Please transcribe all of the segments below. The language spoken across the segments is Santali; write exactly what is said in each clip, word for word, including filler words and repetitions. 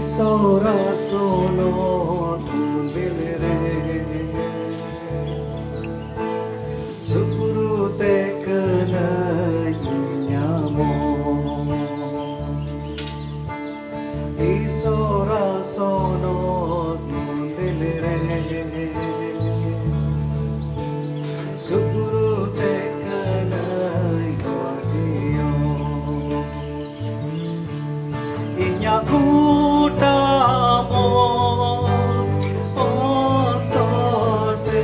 ᱥᱚᱨᱟ ᱥᱚᱱᱚᱛ ᱢᱚᱱᱫᱤᱨ ᱨᱮ ᱥᱩᱯᱨᱩ ᱛᱮ ᱠᱟᱹᱱᱟᱹᱧ ᱧᱟᱢᱚᱜ᱾ ᱤᱥᱚᱨᱟ ᱥᱚᱱᱚᱛ ᱢᱚᱱᱫᱤᱨ ᱨᱮ ᱥᱩᱯᱨᱩ ᱛᱮ ᱠᱟᱹᱱᱟᱹᱧ ᱱᱚᱣᱟ ᱡᱤᱭᱚᱱ᱾ ᱤᱧᱟᱜ ᱜᱚᱴᱟ ᱢᱚᱱ ᱚᱱᱛᱚᱨ ᱛᱮ,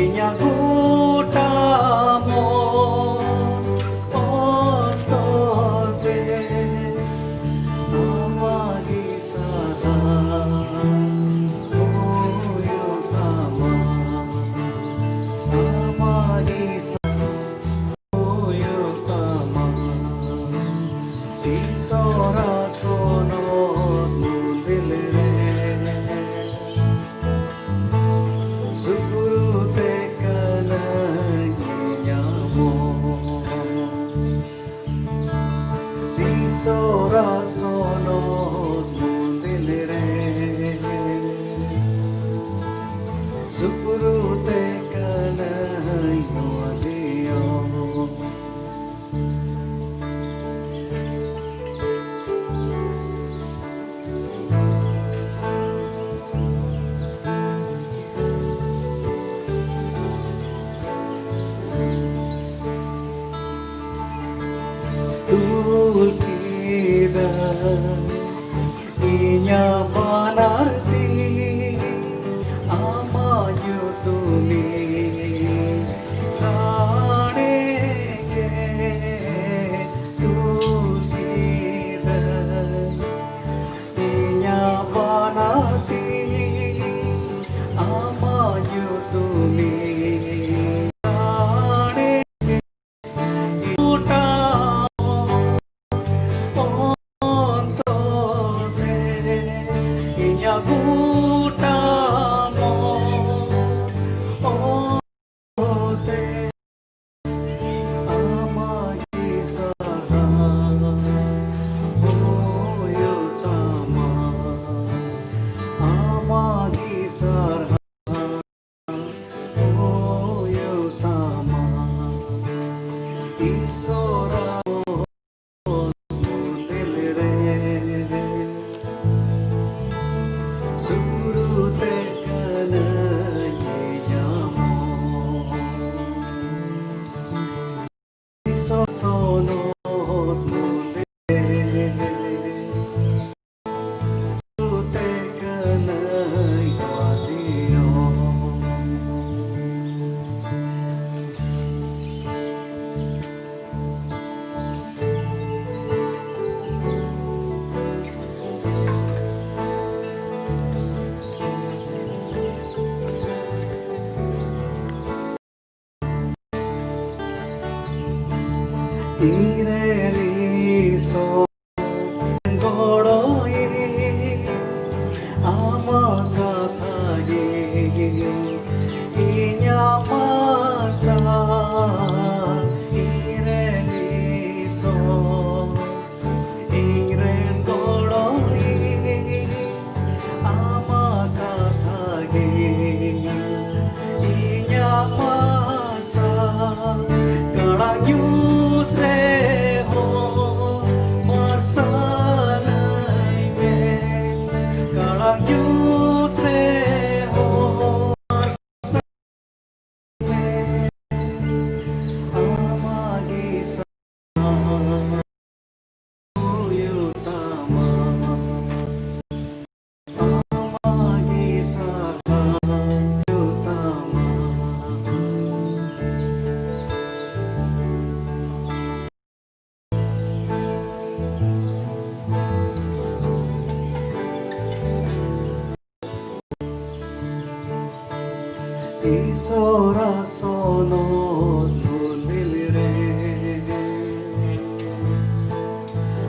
ᱤᱧᱟᱜ ᱜᱚᱴᱟ ᱢᱚᱱ ᱚᱱᱛᱚᱨ ᱛᱮ, ᱟᱢᱟᱜ ᱜᱮ ᱥᱟᱨᱦᱟᱣ ᱦᱩᱭᱩᱜ ᱛᱟᱢᱟ, ᱟᱢᱟᱜ ᱜᱮ ᱥᱟᱨᱦᱟᱣ ᱦᱩᱭᱩᱜ ᱛᱟᱢᱟ᱾ ᱤᱥᱚᱨᱟ ᱥᱚᱱᱚᱛ ᱢᱚᱱᱫᱤᱨ ᱨᱮ ᱥᱩᱯᱨᱩ ᱛᱮ ᱠᱟᱹᱱᱟᱹᱧ ᱧᱟᱢᱚᱜ᱾ ᱤᱥᱚᱨᱟ ᱥᱚᱱᱚᱛ ᱢᱚᱱᱫᱤᱨ ᱨᱮ ᱥᱩᱯᱨᱩ ᱛᱮ ᱠᱟᱹᱱᱟᱹᱧ ᱱᱚᱣᱟ ᱡᱤᱭᱚᱱ᱾ ᱥᱚᱨᱟ ᱢᱚᱱᱫᱤᱨ ᱨᱮ ᱥᱩᱨᱩᱛᱮ ᱠᱟᱹᱱᱟᱹᱧ ᱧᱟᱢᱚᱜ᱾ ᱥᱚᱥᱚᱱᱚᱛ ᱢᱚᱱᱫᱤᱨ ᱨᱮ ᱥᱩᱨᱩᱛᱮ ᱠᱟᱹᱱᱟᱹᱧ ᱵᱟᱡᱤᱭᱚ᱾ ᱤᱧᱨᱮᱱ ᱤᱥᱚᱨ ᱜᱚᱲᱚᱭᱤᱡ, ᱟᱢᱟᱜ ᱠᱟᱛᱷᱟ ᱜᱮ ᱤᱧᱟᱜ ᱟᱥᱟ᱾ ᱤᱧᱨᱮᱱ ᱤᱥᱚᱨ, ᱤᱧᱨᱮᱱ ᱜᱚᱲᱚᱭᱤᱡ, ᱟᱢᱟᱜ ᱠᱟᱛᱷᱟ ᱜᱮ ᱤᱧᱟᱜ ᱟᱥᱟ᱾ ᱠᱟᱲᱟ ᱧᱩᱛ ᱨᱮᱦᱚᱸ ᱢᱟᱨᱥᱟᱞᱟᱹᱧ ᱢᱮ, ᱠᱟᱲᱟ ᱧᱩᱛ ᱨᱮᱦᱚᱸ ᱢᱟᱨᱥᱟᱞ ᱢᱮ, ᱟᱢᱟᱜ ᱜᱮ ᱥᱟᱦᱟᱨ ᱦᱩᱭᱩᱜ ᱛᱟᱢᱟ, ᱟᱢᱟᱜ ᱜᱮ ᱥᱟᱦᱟᱨ ᱦᱩᱭᱩᱜ ᱛᱟᱢᱟ᱾ ᱤᱥᱚᱨᱟᱜ ᱥᱚᱱᱚᱛ ᱢᱚᱱᱫᱤᱨ ᱨᱮ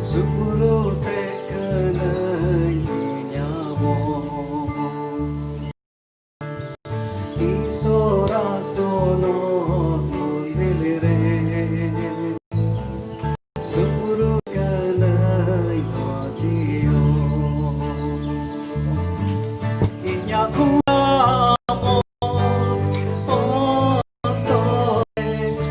ᱥᱩᱨᱩᱛᱮ ᱠᱟᱹᱱᱟᱹᱧ ᱧᱟᱢᱚᱜ᱾ ᱤᱥᱚᱨᱟᱜ ᱥᱚᱱᱚᱛ ᱢᱚᱱᱫᱤᱨ ᱨᱮ ᱥᱩᱨᱩ ᱠᱟᱹᱱᱟᱹᱧ ᱵᱟᱡᱤᱭᱚ᱾ ᱤᱧᱟᱜ ᱠᱷᱩᱞᱟ ᱢᱚᱱ ᱚᱱᱛᱚᱨ ᱨᱮ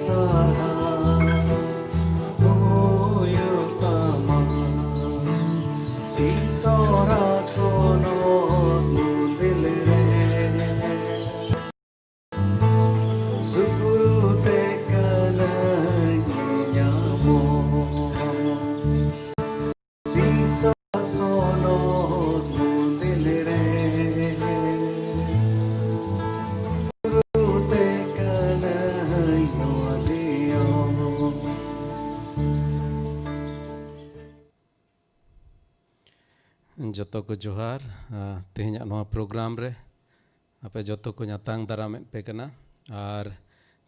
ᱥᱟᱦᱟ ᱦᱩᱭᱩᱜ ᱛᱟᱢᱟ᱾ ᱤᱥᱚᱨᱟ ᱥᱚᱱᱚᱛ ᱢᱚᱱᱫᱤᱞ ᱨᱮ ᱥᱩᱯᱩᱨᱩ ᱛᱮ ᱠᱟᱱᱟᱧ ᱧᱟᱢᱚᱜ᱾ ᱤᱥᱚᱨᱟ ᱥᱚᱱᱚᱛ ᱢᱚᱱᱫᱤᱞ ᱨᱮ ᱥᱩᱯᱩᱨᱩ ᱛᱮ ᱠᱟᱱᱟᱧ ᱱᱚᱣᱟ ᱡᱤᱭᱚᱱ᱾ ᱡᱚᱛᱚ ᱠᱚ ᱡᱚᱦᱟᱨ᱾ ᱟ, ᱛᱮᱦᱮᱧᱟᱜ ᱱᱚᱣᱟ ᱯᱨᱳᱜᱨᱟᱢ ᱨᱮ ᱟᱯᱮ ᱡᱚᱛᱚ ᱠᱚ ᱧᱟᱛᱟᱝ ᱫᱟᱨᱟᱢᱮᱫ ᱯᱮ ᱠᱟᱱᱟ᱾ ᱟᱨ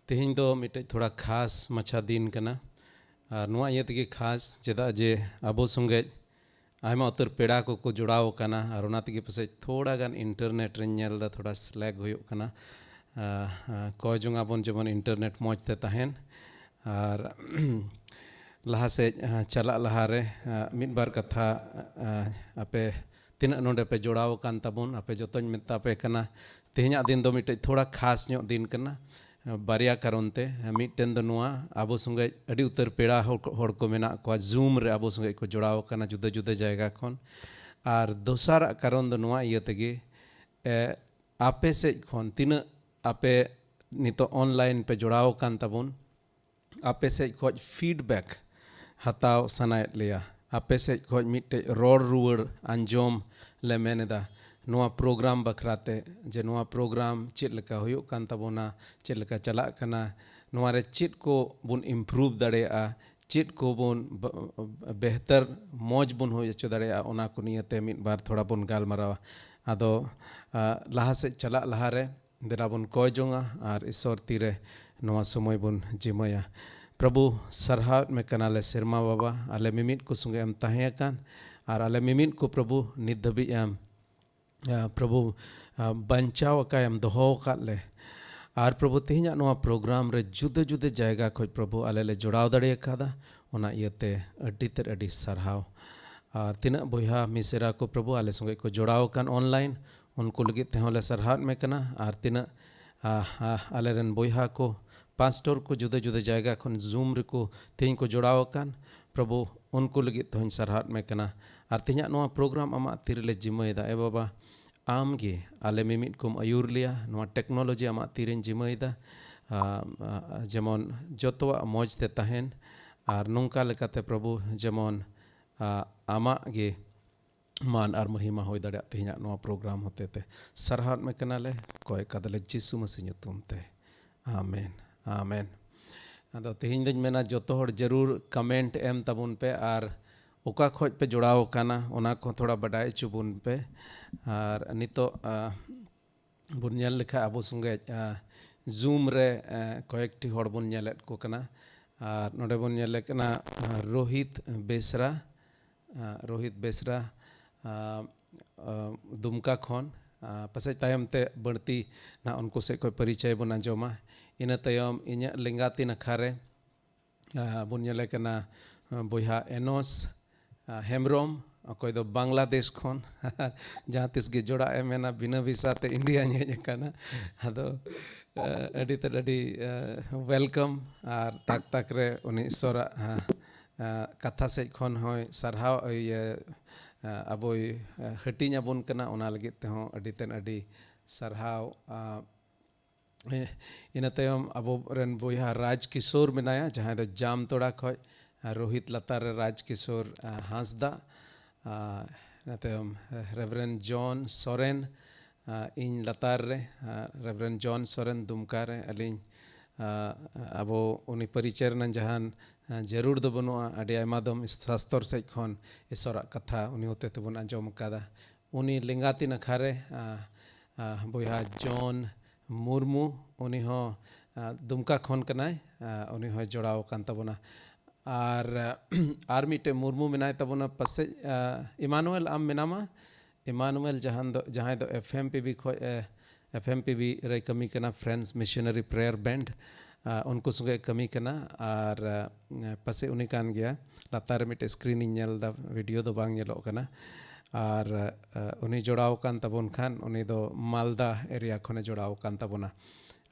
ᱛᱮᱦᱮᱧ ᱫᱚ ᱢᱤᱫᱴᱮᱡ ᱛᱷᱚᱲᱟ ᱠᱷᱟᱥ ᱢᱟᱪᱷᱟ ᱫᱤᱱ ᱠᱟᱱᱟ᱾ ᱟᱨ ᱱᱚᱣᱟ ᱤᱭᱟᱹ ᱛᱮᱜᱮ ᱠᱷᱟᱥ, ᱪᱮᱫᱟᱜ ᱡᱮ ᱟᱵᱚ ᱥᱚᱸᱜᱮ ᱟᱭᱢᱟ ᱩᱛᱟᱹᱨ ᱯᱮᱲᱟ ᱠᱚᱠᱚ ᱡᱚᱲᱟᱣ ᱟᱠᱟᱱᱟ᱾ ᱟᱨ ᱚᱱᱟ ᱛᱮᱜᱮ ᱯᱟᱥᱮᱡ ᱛᱷᱚᱲᱟ ᱜᱟᱱ ᱤᱱᱴᱟᱨᱱᱮᱴ ᱨᱮᱧ ᱧᱮᱞ ᱮᱫᱟ, ᱛᱷᱚᱲᱟ ᱥᱞᱮᱜ ᱦᱩᱭᱩᱜ ᱠᱟᱱᱟ᱾ ᱟ, ᱟ, ᱠᱚᱭ ᱡᱚᱝ ᱟᱵᱚᱱ ᱡᱮᱢᱚᱱ ᱤᱱᱴᱟᱨᱱᱮᱴ ᱢᱚᱡᱽ ᱛᱮ ᱛᱟᱦᱮᱱ᱾ ᱟᱨ ᱞᱟᱦᱟ ᱥᱮᱫ, ᱟ, ᱪᱟᱞᱟᱜ ᱞᱟᱦᱟ ᱨᱮ, ᱟ, ᱢᱤᱫ ᱵᱟᱨ ᱠᱟᱛᱷᱟ, ᱟ, ᱟᱯᱮ ᱛᱤᱱᱟᱹᱜ ᱱᱚᱰᱮ ᱯᱮ ᱡᱚᱲᱟᱣ ᱟᱠᱟᱱ ᱛᱟᱵᱚᱱ, ᱟᱯᱮ ᱡᱚᱛᱚᱧ ᱢᱮᱛᱟ ᱯᱮ ᱠᱟᱱᱟ, ᱛᱮᱦᱮᱧᱟᱜ ᱫᱤᱱ ᱫᱚ ᱢᱤᱫᱴᱮᱡ ᱛᱷᱚᱲᱟ ᱠᱷᱟᱥ ᱧᱚᱜ ᱫᱤᱱ ᱠᱟᱱᱟ, ᱟ, ᱵᱟᱨᱭᱟ ᱠᱟᱨᱚᱱ ᱛᱮ᱾ ᱢᱤᱫᱴᱮᱱ ᱫᱚ ᱱᱚᱣᱟ, ᱟᱵᱚ ᱥᱚᱸᱜᱮ ᱟᱹᱰᱤ ᱩᱛᱟᱹᱨ ᱯᱮᱲᱟ ᱦᱚᱲ ᱠᱚ, ᱦᱚᱲ ᱠᱚ ᱢᱮᱱᱟᱜ ᱠᱚᱣᱟ, ᱡᱩᱢ ᱨᱮ ᱟᱵᱚ ᱥᱚᱸᱜᱮ ᱠᱚ ᱡᱚᱲᱟᱣ ᱟᱠᱟᱱᱟ ᱡᱩᱫᱟᱹ ᱡᱩᱫᱟᱹ ᱡᱟᱭᱜᱟ ᱠᱷᱚᱱ᱾ ᱟᱨ ᱫᱚᱥᱟᱨᱟᱜ ᱠᱟᱨᱚᱱ ᱫᱚ ᱱᱚᱣᱟ ᱤᱭᱟᱹ ᱛᱮᱜᱮ, ᱮ, ᱟᱯᱮ ᱥᱮᱫ ᱠᱷᱚᱱ ᱛᱤᱱᱟᱹᱜ ᱟᱯᱮ ᱱᱤᱛᱚᱜ ᱚᱱᱞᱟᱭᱤᱱ ᱯᱮ ᱡᱚᱲᱟᱣ ᱟᱠᱟᱱ ᱛᱟᱵᱚᱱ, ᱟᱯᱮ ᱥᱮᱫ ᱠᱷᱚᱱ ᱯᱷᱤᱰᱵᱮᱠ ᱦᱟᱛᱟᱣ ᱥᱟᱱᱟᱭᱮᱫ ᱞᱮᱭᱟ᱾ ᱟᱯᱮ ᱥᱮᱫ ᱠᱷᱚᱱ ᱢᱤᱫᱴᱮᱡ ᱨᱚᱲ ᱨᱩᱣᱟᱹᱲ ᱟᱸᱡᱚᱢ ᱞᱮ ᱢᱮᱱ ᱮᱫᱟ᱾ ᱱᱚᱣᱟ ᱯᱨᱳᱜᱨᱟᱢ ᱵᱟᱠᱷᱨᱟ ᱛᱮ, ᱡᱮ ᱱᱚᱣᱟ ᱯᱨᱳᱜᱨᱟᱢ ᱪᱮᱫ ᱞᱮᱠᱟ ᱦᱩᱭᱩᱜ ᱠᱟᱱ ᱛᱟᱵᱚᱱᱟ, ᱪᱮᱫ ᱞᱮᱠᱟ ᱪᱟᱞᱟᱜ ᱠᱟᱱᱟ, ᱱᱚᱣᱟ ᱨᱮ ᱪᱮᱫ ᱠᱚ ᱵᱚᱱ ᱤᱢᱯᱨᱩᱵᱷ ᱫᱟᱲᱮᱭᱟᱜᱼᱟ, ᱪᱮᱫ ᱠᱚ ᱵᱚᱱ ᱵ-, ᱵᱮᱦᱛᱟᱨ ᱢᱚᱡᱽ ᱵᱚᱱ ᱦᱩᱭ ᱦᱚᱪᱚ ᱫᱟᱲᱮᱭᱟᱜᱼᱟ, ᱚᱱᱟ ᱠᱚ ᱱᱤᱭᱟᱹ ᱛᱮ ᱢᱤᱫ ᱵᱟᱨ ᱛᱷᱚᱲᱟ ᱵᱚᱱ ᱜᱟᱞᱢᱟᱨᱟᱣᱟ᱾ ᱟᱫᱚ, ᱟ, ᱞᱟᱦᱟ ᱥᱮᱫ ᱪᱟᱞᱟᱜ ᱞᱟᱦᱟ ᱨᱮ ᱫᱮᱞᱟ ᱵᱚᱱ ᱠᱚᱭ ᱡᱚᱝᱟ ᱟᱨ ᱤᱥᱚᱨ ᱛᱤᱨᱮ ᱱᱚᱣᱟ ᱥᱚᱢᱚᱭ ᱵᱚᱱ ᱡᱤᱢᱟᱹᱭᱟ᱾ ᱯᱨᱚᱵᱷᱩ, ᱥᱟᱨᱦᱟᱣᱮᱫ ᱢᱮ ᱠᱟᱱᱟᱞᱮ ᱥᱮᱨᱢᱟ ᱵᱟᱵᱟ, ᱟᱞᱮ ᱢᱤᱢᱤᱫ ᱠᱚ ᱥᱚᱸᱜᱮ ᱮᱢ ᱛᱟᱦᱮᱸ ᱟᱠᱟᱱ ᱟᱨ ᱟᱞᱮ ᱢᱤᱢᱤᱫ ᱠᱚ ᱯᱨᱚᱵᱷᱩ ᱱᱤᱛ ᱫᱷᱟᱹᱵᱤᱡ ᱮᱢ, ᱟ, ᱯᱨᱚᱵᱷᱩ, ᱟ, ᱵᱟᱧᱪᱟᱣ ᱟᱠᱟᱭ ᱮᱢ ᱫᱚᱦᱚ ᱟᱠᱟᱫ ᱞᱮ᱾ ᱟᱨ ᱯᱨᱚᱵᱷᱩ, ᱛᱮᱦᱮᱧᱟᱜ ᱱᱚᱣᱟ ᱯᱨᱳᱜᱨᱟᱢ ᱨᱮ ᱡᱩᱫᱟᱹ ᱡᱩᱫᱟᱹ ᱡᱟᱭᱜᱟ ᱠᱷᱚᱱ ᱯᱨᱚᱵᱷᱩ ᱟᱞᱮ ᱞᱮ ᱡᱚᱲᱟᱣ ᱫᱟᱲᱮ ᱟᱠᱟᱫᱟ, ᱚᱱᱟ ᱤᱭᱟᱹᱛᱮ ᱟᱹᱰᱤ ᱛᱮᱫ ᱟᱹᱰᱤ ᱥᱟᱨᱦᱟᱣ᱾ ᱟᱨ ᱛᱤᱱᱟᱹᱜ ᱵᱚᱭᱦᱟ ᱢᱤᱥᱮᱨᱟ ᱠᱚ ᱯᱨᱚᱵᱷᱩ ᱟᱞᱮ ᱥᱚᱸᱜᱮ ᱠᱚ ᱡᱚᱲᱟᱣ ᱟᱠᱟᱱ ᱚᱱᱞᱟᱭᱤᱱ, ᱩᱱᱠᱩ ᱞᱟᱹᱜᱤᱫ ᱛᱮᱦᱚᱸ ᱞᱮ ᱥᱟᱨᱦᱟᱣᱮᱫ ᱢᱮ ᱠᱟᱱᱟ᱾ ᱟᱨ ᱛᱤᱱᱟᱹᱜ ᱟᱞᱮᱨᱮᱱ ᱵᱚᱭᱦᱟ ᱠᱚ, ᱯᱟᱥᱴᱚᱨ ᱠᱚ ᱡᱩᱫᱟᱹ ᱡᱩᱫᱟᱹ ᱡᱟᱭᱜᱟ ᱠᱷᱚᱱ ᱡᱩᱢ ᱨᱮᱠᱚ ᱛᱮᱦᱮᱧ ᱠᱚ ᱡᱚᱲᱟᱣ ᱟᱠᱟᱱ, ᱯᱨᱚᱵᱷᱩ, ᱩᱱᱠᱩ ᱞᱟᱹᱜᱤᱫ ᱛᱮᱦᱚᱧ ᱥᱟᱨᱦᱟᱣᱮᱫ ᱢᱮ ᱠᱟᱱᱟ᱾ ᱟᱨ ᱛᱮᱦᱮᱧᱟᱜ ᱱᱚᱣᱟ ᱯᱨᱳᱜᱨᱟᱢ ᱟᱢᱟᱜ ᱛᱤ ᱨᱮᱞᱮ ᱡᱤᱢᱟᱹᱭᱮᱫᱟ᱾ ᱮ ᱵᱟᱵᱟ, ᱟᱢ ᱜᱮ ᱟᱞᱮ ᱢᱤᱢᱤᱫ ᱠᱚᱢ ᱟᱹᱭᱩᱨ ᱞᱮᱭᱟ᱾ ᱱᱚᱣᱟ ᱴᱮᱠᱱᱳᱞᱚᱡᱤ ᱟᱢᱟᱜ ᱛᱤᱨᱮᱧ ᱡᱤᱢᱟᱹᱭᱮᱫᱟ, ᱟᱨ, ᱟᱨ, ᱡᱮᱢᱚᱱ ᱡᱚᱛᱚᱣᱟᱜ ᱢᱚᱡᱽ ᱛᱮ ᱛᱟᱦᱮᱱ, ᱟᱨ ᱱᱚᱝᱠᱟ ᱞᱮᱠᱟᱛᱮ ᱯᱨᱚᱵᱷᱩ ᱡᱮᱢᱚᱱ, ᱟᱨ, ᱟᱢᱟᱜ ᱜᱮ ᱢᱟᱱ ᱟᱨ ᱢᱚᱦᱤᱢᱟ ᱦᱩᱭ ᱫᱟᱲᱮᱭᱟᱜ ᱛᱮᱦᱮᱧᱟᱜ ᱱᱚᱣᱟ ᱯᱨᱳᱜᱨᱟᱢ ᱦᱚᱛᱮ ᱛᱮ᱾ ᱥᱟᱨᱦᱟᱣᱮᱫ ᱢᱮ ᱠᱟᱱᱟᱞᱮ, ᱠᱚᱭ ᱠᱟᱫᱟᱞᱮ ᱡᱤᱥᱩ ᱢᱟᱹᱥᱤ ᱧᱩᱛᱩᱢ ᱛᱮ᱾ ᱟᱢᱮᱱ, ᱟᱢᱮᱱ᱾ ᱟᱫᱚ ᱛᱮᱦᱮᱧ ᱫᱚᱧ ᱢᱮᱱᱟ ᱡᱚᱛᱚ ᱦᱚᱲ ᱡᱟᱹᱨᱩᱲ ᱠᱚᱢᱮᱱᱴ ᱮᱢ ᱛᱟᱵᱚᱱ ᱯᱮ, ᱟᱨ ᱚᱠᱟ ᱠᱷᱚᱡ ᱯᱮ ᱡᱚᱲᱟᱣ ᱟᱠᱟᱱᱟ ᱚᱱᱟ ᱠᱚ ᱛᱷᱚᱲᱟ ᱵᱟᱰᱟᱭ ᱦᱚᱪᱚ ᱵᱚᱱ ᱯᱮ᱾ ᱟᱨ ᱱᱤᱛᱚᱜ, ᱟ, ᱵᱚᱱ ᱧᱮᱞ ᱞᱮᱠᱷᱟᱡ ᱟᱵᱚ ᱥᱚᱸᱜᱮ, ᱟ, ᱡᱩᱢ ᱨᱮ, ᱟ, ᱠᱚᱭᱮᱠᱴᱤ ᱦᱚᱲ ᱵᱚᱱ ᱧᱮᱞᱮᱫ ᱠᱚ ᱠᱟᱱᱟ᱾ ᱟᱨ ᱱᱚᱰᱮ ᱵᱚᱱ ᱧᱮᱞᱮ ᱠᱟᱱᱟ, ᱟ, ᱨᱳᱦᱤᱛ ᱵᱮᱥᱨᱟ, ᱟ, ᱨᱳᱦᱤᱛ ᱵᱮᱥᱨᱟ, ᱟ, ᱟ, ᱫᱩᱢᱠᱟ ᱠᱷᱚᱱ, ᱟ, ᱯᱟᱥᱮᱡ ᱛᱟᱭᱚᱢ ᱛᱮ ᱵᱟᱹᱲᱛᱤ ᱱᱟᱦᱟᱜ ᱩᱱᱠᱩ ᱥᱮᱫ ᱠᱷᱚᱱ ᱯᱚᱨᱤᱪᱚᱭ ᱵᱚᱱ ᱟᱸᱡᱚᱢᱟ᱾ ᱤᱱᱟᱹ ᱛᱟᱭᱚᱢ ᱤᱧᱟᱹᱜ ᱞᱮᱸᱜᱟᱛᱤ ᱱᱟᱠᱷᱟ ᱨᱮ, ᱟ, ᱵᱚᱱ ᱧᱮᱞᱮ ᱠᱟᱱᱟ, ᱟ, ᱵᱚᱭᱦᱟ ᱮᱱᱚᱥ, ᱟ, ᱦᱮᱢᱵᱨᱚᱢ, ᱚᱠᱚᱭ ᱫᱚ ᱵᱟᱝᱞᱟᱫᱮᱥ ᱠᱷᱚᱱ᱾ ᱡᱟᱦᱟᱸ ᱛᱤᱥ ᱜᱮ ᱡᱚᱲᱟᱜ ᱮ ᱢᱮᱱᱟ, ᱵᱤᱱᱟᱹ ᱵᱷᱤᱥᱟ ᱛᱮ ᱤᱱᱰᱤᱭᱟᱧ ᱦᱮᱡ ᱟᱠᱟᱱᱟ᱾ ᱟᱫᱚ, ᱟ, ᱟᱹᱰᱤ ᱛᱮᱫ ᱟᱹᱰᱤ, ᱟ, ᱣᱮᱞᱠᱟᱢ, ᱟᱨ ᱛᱟᱠ ᱛᱟᱠ ᱨᱮ ᱩᱱᱤ ᱤᱥᱚᱨᱟᱜ, ᱟ, ᱟ, ᱠᱟᱛᱷᱟ ᱥᱮᱫ ᱠᱷᱚᱱ ᱦᱚᱸᱭ ᱥᱟᱨᱦᱟᱣ, ᱤᱭᱟᱹ, ᱟ, ᱟᱵᱚᱭ, ᱟ, ᱦᱟᱹᱴᱤᱧ ᱟᱵᱚᱱ ᱠᱟᱱᱟ, ᱚᱱᱟ ᱞᱟᱹᱜᱤᱫ ᱛᱮᱦᱚᱸ ᱟᱹᱰᱤ ᱛᱮᱫ ᱟᱹᱰᱤ ᱥᱟᱨᱦᱟᱣ᱾ ᱟ, ᱤᱱᱟᱹ ᱛᱟᱭᱚᱢ ᱟᱵᱚ ᱨᱮᱱ ᱵᱚᱭᱦᱟ ᱨᱟᱡᱽ ᱠᱤᱥᱳᱨ ᱢᱮᱱᱟᱭᱟ, ᱡᱟᱦᱟᱸᱭ ᱫᱚ ᱡᱟᱢᱛᱚᱲᱟ ᱠᱷᱚᱡ, ᱟᱨ ᱨᱳᱦᱤᱛ ᱞᱟᱛᱟᱨ ᱨᱮ ᱨᱟᱡᱽ ᱠᱤᱥᱳᱨ, ᱟ, ᱦᱟᱸᱥᱫᱟ᱾ ᱟᱨ ᱤᱱᱟᱹ ᱛᱟᱭᱚᱢ, ᱟ, ᱨᱮᱵᱷᱨᱮᱱᱰ ᱡᱚᱱ ᱥᱚᱨᱮᱱ, ᱟ, ᱤᱧ ᱞᱟᱛᱟᱨ ᱨᱮ, ᱟ, ᱨᱮᱵᱷᱨᱮᱱᱰ ᱡᱚᱱ ᱥᱚᱨᱮᱱ ᱫᱩᱢᱠᱟ ᱨᱮ, ᱟᱹᱞᱤᱧ, ᱟ, ᱟᱵᱚ ᱩᱱᱤ ᱯᱚᱨᱤᱪᱚᱭ ᱨᱮᱱᱟᱜ ᱡᱟᱦᱟᱱ, ᱟ, ᱡᱟᱹᱨᱩᱲ ᱫᱚ ᱵᱟᱹᱱᱩᱜᱼᱟ᱾ ᱟᱹᱰᱤ ᱟᱭᱢᱟ ᱫᱚᱢ ᱥᱟᱥᱛᱚᱨ ᱥᱮᱫ ᱠᱷᱚᱱ ᱤᱥᱚᱨᱟᱜ ᱠᱟᱛᱷᱟ ᱩᱱᱤ ᱦᱚᱛᱮ ᱛᱮᱵᱚᱱ ᱟᱸᱡᱚᱢ ᱟᱠᱟᱫᱟ᱾ ᱩᱱᱤ ᱞᱮᱸᱜᱟᱛᱤ ᱱᱟᱠᱷᱟ ᱨᱮ, ᱟ, ᱟ, ᱵᱚᱭᱦᱟ ᱡᱚᱱ ᱢᱩᱨᱢᱩ, ᱩᱱᱤ ᱦᱚᱸ, ᱟ, ᱫᱩᱢᱠᱟ ᱠᱷᱚᱱ ᱠᱟᱱᱟᱭ, ᱟ, ᱩᱱᱤ ᱦᱚᱸᱭ ᱡᱚᱲᱟᱣ ᱟᱠᱟᱱ ᱛᱟᱵᱚᱱᱟ᱾ ᱟᱨ, ᱟ, ᱟᱨ ᱢᱤᱫᱴᱮᱡ ᱢᱩᱨᱢᱩ ᱢᱮᱱᱟᱭ ᱛᱟᱵᱚᱱᱟ ᱯᱟᱥᱮᱡ, ᱟ, ᱤᱢᱟᱱᱩᱭᱮᱞ, ᱟᱢ ᱢᱮᱱᱟᱢᱟ? ᱤᱢᱟᱱᱩᱭᱮᱞ ᱡᱟᱦᱟᱸ ᱫᱚ, ᱡᱟᱦᱟᱸᱭ ᱫᱚ ᱮᱯᱷ ᱮᱢ ᱯᱤ ᱵᱤ ᱠᱷᱚᱡ, ᱮ, ᱮᱯᱷ ᱮᱢ ᱯᱤ ᱵᱤ ᱨᱮᱭ ᱠᱟᱹᱢᱤ ᱠᱟᱱᱟ, Friends Missionary Prayer Band, ᱟ, ᱩᱱᱠᱩ ᱥᱚᱸᱜᱮ ᱠᱟᱹᱢᱤ ᱠᱟᱱᱟ᱾ ᱟᱨ, ᱟ, ᱯᱟᱥᱮᱡ ᱩᱱᱤ ᱠᱟᱱ ᱜᱮᱭᱟ, ᱞᱟᱛᱟᱨ ᱨᱮ ᱢᱤᱫᱴᱮᱡ screen ᱤᱧ ᱧᱮᱞ ᱮᱫᱟ, video ᱫᱚ ᱵᱟᱝ ᱧᱮᱞᱚᱜ ᱠᱟᱱᱟ᱾ ᱟᱨ ᱩᱱᱤ ᱡᱚᱲᱟᱣ ᱟᱠᱟᱱ ᱛᱟᱵᱚᱱ ᱠᱷᱟᱱ, ᱩᱱᱤ ᱫᱚ ᱢᱟᱞᱫᱟ ᱮᱨᱤᱭᱟ ᱠᱷᱚᱱᱮ ᱡᱚᱲᱟᱣ ᱟᱠᱟᱱ ᱛᱟᱵᱚᱱᱟ᱾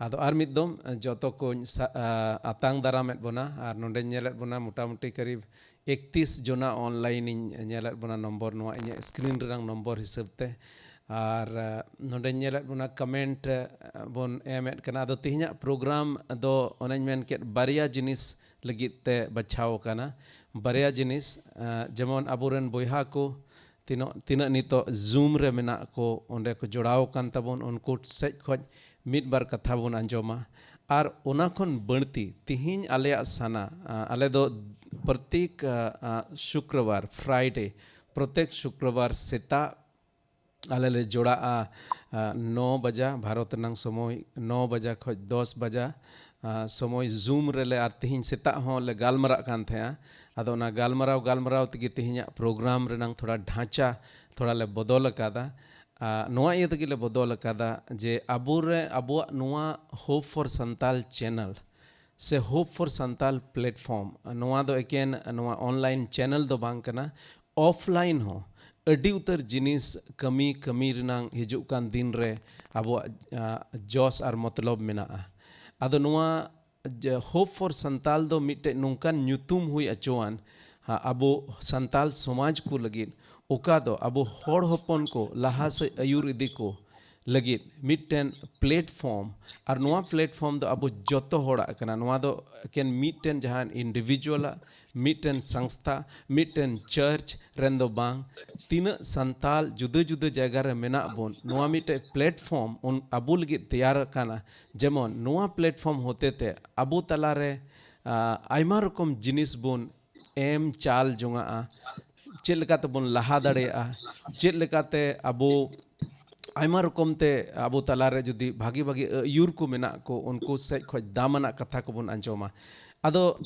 ᱟᱫᱚ ᱟᱨ ᱢᱤᱫ ᱫᱚᱢ ᱡᱚᱛᱚ ᱠᱚᱧ ᱟᱛᱟᱝ ᱫᱟᱨᱟᱢᱮᱫ ᱵᱚᱱᱟ᱾ ᱟᱨ ᱱᱚᱰᱮᱧ ᱧᱮᱞᱮᱫ ᱵᱚᱱᱟ ᱢᱚᱴᱟᱢᱩᱴᱤ ᱠᱟᱨᱤᱵ ᱮᱠᱛᱤᱥ ᱡᱚᱱᱟ ᱚᱱᱞᱟᱭᱤᱱ ᱤᱧ ᱧᱮᱞᱮᱫ ᱵᱚᱱᱟ, ᱱᱚᱢᱵᱚᱨ ᱱᱚᱣᱟ ᱤᱧᱟᱹᱜ ᱥᱠᱨᱤᱱ ᱨᱮᱱᱟᱜ ᱱᱚᱢᱵᱚᱨ ᱦᱤᱥᱟᱹᱵ ᱛᱮ᱾ ᱟᱨ ᱱᱚᱰᱮᱧ ᱧᱮᱞᱮᱫ ᱵᱚᱱᱟ ᱠᱚᱢᱮᱱᱴ ᱵᱚᱱ ᱮᱢᱮᱫ ᱠᱟᱱᱟ᱾ ᱟᱫᱚ ᱛᱮᱦᱮᱧᱟᱜ ᱯᱨᱳᱜᱨᱟᱢ ᱫᱚ ᱚᱱᱮᱧ ᱢᱮᱱ ᱠᱮᱫ, ᱵᱟᱨᱭᱟ ᱡᱤᱱᱤᱥ ᱞᱟᱹᱜᱤᱫ ᱛᱮ ᱵᱟᱪᱷᱟᱣ ᱟᱠᱟᱱᱟ᱾ ᱵᱟᱨᱭᱟ ᱡᱤᱱᱤᱥ, ᱡᱮᱢᱚᱱ ᱟᱵᱚᱨᱮᱱ ᱵᱚᱭᱦᱟ ᱠᱚ ᱛᱤᱱᱟᱹᱜ, ᱛᱤᱱᱟᱹᱜ ᱱᱤᱛᱚᱜ ᱡᱩᱢ ᱨᱮ ᱢᱮᱱᱟᱜ ᱠᱚ, ᱚᱸᱰᱮ ᱠᱚ ᱡᱚᱲᱟᱣ ᱟᱠᱟᱱ ᱛᱟᱵᱚᱱ, ᱩᱱᱠᱩ ᱥᱮᱡ ᱠᱷᱚᱡ ᱢᱤᱫ ᱵᱟᱨ ᱠᱟᱛᱷᱟ ᱵᱚᱱ ᱟᱸᱡᱚᱢᱟ᱾ ᱟᱨ ᱚᱱᱟ ᱠᱷᱚᱱ ᱵᱟᱹᱲᱛᱤ ᱛᱤᱦᱤᱧ ᱟᱞᱮᱭᱟᱜ ᱥᱟᱱᱟ, ᱟᱞᱮ ᱫᱚ ᱯᱨᱚᱛᱮᱠ ᱥᱩᱠᱨᱚᱵᱟᱨ, ᱯᱷᱨᱟᱭᱰᱮ, ᱯᱨᱚᱛᱮᱠ ᱥᱩᱠᱨᱚᱵᱟᱨ ᱥᱮᱛᱟᱜ ᱟᱞᱮ ᱞᱮ ᱡᱚᱲᱟᱜᱼᱟ ᱱᱚ ᱵᱟᱡᱟ ᱵᱷᱟᱨᱚᱛ ᱨᱮᱱᱟᱝ ᱥᱚᱢᱚᱭ, ᱱᱚ ᱵᱟᱡᱟ ᱠᱷᱚᱡ ᱫᱚᱥ ᱵᱟᱡᱟ ᱥᱚᱢᱚᱭ ᱡᱩᱢ ᱨᱮᱞᱮ, ᱟᱨ ᱛᱤᱦᱤᱧ ᱥᱮᱛᱟᱜ ᱦᱚᱸ ᱞᱮ ᱜᱟᱞᱢᱟᱨᱟᱜ ᱠᱟᱱ ᱛᱟᱦᱮᱸᱜᱼᱟ᱾ ᱟᱫᱚ ᱚᱱᱟ ᱜᱟᱞᱢᱟᱨᱟᱣ, ᱜᱟᱞᱢᱟᱨᱟᱣ ᱛᱮᱜᱮ ᱛᱤᱦᱤᱧᱟᱜ ᱯᱨᱳᱜᱨᱟᱢ ᱨᱮᱱᱟᱝ ᱛᱷᱚᱲᱟ ᱰᱷᱟᱸᱪᱟ ᱛᱷᱚᱲᱟ ᱞᱮ ᱵᱚᱫᱚᱞ ᱟᱠᱟᱫᱟ᱾ ᱱᱚᱣᱟ ᱤᱭᱟᱹ ᱛᱮᱜᱮ ᱞᱮ ᱵᱚᱫᱚᱞ ᱟᱠᱟᱫᱟ ᱡᱮ ᱟᱵᱚᱨᱮ, ᱟᱵᱚᱣᱟᱜ ᱱᱚᱣᱟ Hope for Santal channel ᱥᱮ Hope for Santal platform, ᱱᱚᱣᱟ ᱫᱚ ᱮᱠᱮᱱ ᱱᱚᱣᱟ ᱚᱱᱞᱟᱭᱤᱱ ᱪᱮᱱᱮᱞ ᱫᱚ ᱵᱟᱝ ᱠᱟᱱᱟ᱾ ᱚᱯᱷᱞᱟᱭᱤᱱ ᱦᱚᱸ ᱟᱹᱰᱤ ᱩᱛᱟᱹᱨ ᱡᱤᱱᱤᱥ ᱠᱟᱹᱢᱤ, ᱠᱟᱹᱢᱤ ᱨᱮᱱᱟᱝ ᱦᱤᱡᱩᱜ ᱠᱟᱱ ᱫᱤᱱ ᱨᱮ ᱟᱵᱚᱣᱟᱜ ᱡᱚᱥ ᱟᱨ ᱢᱚᱛᱞᱚᱵ ᱢᱮᱱᱟᱜᱼᱟ᱾ ᱟᱫᱚ ᱱᱚᱣᱟ Hope for Santal ᱫᱚ ᱢᱤᱫᱴᱮᱡ ᱱᱚᱝᱠᱟᱱ ᱧᱩᱛᱩᱢ ᱦᱩᱭ ᱦᱚᱪᱚᱣᱟᱱ ᱟᱵᱚ ᱥᱟᱱᱛᱟᱞ ᱥᱚᱢᱟᱡᱽ ᱠᱚ ᱞᱟᱹᱜᱤᱫ, ᱚᱠᱟ ᱫᱚ ᱟᱵᱚ ᱦᱚᱲ ᱦᱚᱯᱚᱱ ᱠᱚ ᱞᱟᱦᱟ ᱥᱮᱫ ᱟᱹᱭᱩᱨ ᱤᱫᱤ ᱠᱚ ᱞᱟᱹᱜᱤᱫ ᱢᱤᱫᱴᱮᱱ ᱯᱞᱮᱴᱯᱷᱚᱨᱢ᱾ ᱟᱨ ᱱᱚᱣᱟ ᱯᱞᱮᱴᱯᱷᱚᱨᱢ ᱫᱚ ᱟᱵᱚ ᱡᱚᱛᱚ ᱦᱚᱲᱟᱜ ᱠᱟᱱᱟ᱾ ᱱᱚᱣᱟ ᱫᱚ ᱮᱠᱮᱱ ᱢᱤᱫᱴᱮᱱ ᱡᱟᱦᱟᱸ ᱤᱱᱰᱤᱵᱷᱤᱡᱩᱣᱟᱞᱟᱜ, ᱢᱤᱫᱴᱮᱱ ᱥᱚᱝᱥᱛᱷᱟ, ᱢᱤᱫᱴᱮᱱ ᱪᱟᱨᱪ ᱨᱮᱱ ᱫᱚ ᱵᱟᱝ᱾ ᱛᱤᱱᱟᱹᱜ ᱥᱟᱱᱛᱟᱞ ᱡᱩᱫᱟᱹ ᱡᱩᱫᱟᱹ ᱡᱟᱭᱜᱟ ᱨᱮ ᱢᱮᱱᱟᱜ ᱵᱚᱱ, ᱱᱚᱣᱟ ᱢᱤᱫᱴᱮᱱ ᱯᱞᱮᱴᱯᱷᱚᱨᱢ ᱟᱵᱚ ᱞᱟᱹᱜᱤᱫ ᱛᱮᱭᱟᱨ ᱟᱠᱟᱱᱟ᱾ ᱡᱮᱢᱚᱱ ᱱᱚᱣᱟ ᱯᱞᱮᱴᱯᱷᱚᱨᱢ ᱦᱚᱛᱮ ᱛᱮ ᱟᱵᱚ ᱛᱟᱞᱟᱨᱮ ᱟᱭᱢᱟ ᱨᱚᱠᱚᱢ ᱡᱤᱱᱤᱥ ᱵᱚᱱ ᱮᱢ ᱪᱟᱞ ᱡᱚᱝᱟᱜᱼᱟ, ᱪᱮᱫ ᱞᱮᱠᱟ ᱛᱮᱵᱚᱱ ᱞᱟᱦᱟ ᱫᱟᱲᱮᱭᱟᱜᱼᱟ, ᱪᱮᱫ ᱞᱮᱠᱟᱛᱮ ᱟᱵᱚ ᱟᱭᱢᱟ ᱨᱚᱠᱚᱢ ᱛᱮ ᱟᱵᱚ ᱛᱟᱞᱟᱨᱮ ᱡᱩᱫᱤ ᱵᱷᱟᱜᱮ ᱵᱷᱟᱜᱮ ᱟᱹᱭᱩᱨ ᱠᱚ ᱢᱮᱱᱟᱜ ᱠᱚ, ᱩᱱᱠᱩ ᱥᱮᱫ ᱠᱷᱚᱡ ᱫᱟᱢᱟᱱᱟᱜ ᱠᱟᱛᱷᱟ ᱠᱚᱵᱚᱱ ᱟᱸᱡᱚᱢᱟ᱾ ᱟᱫᱚ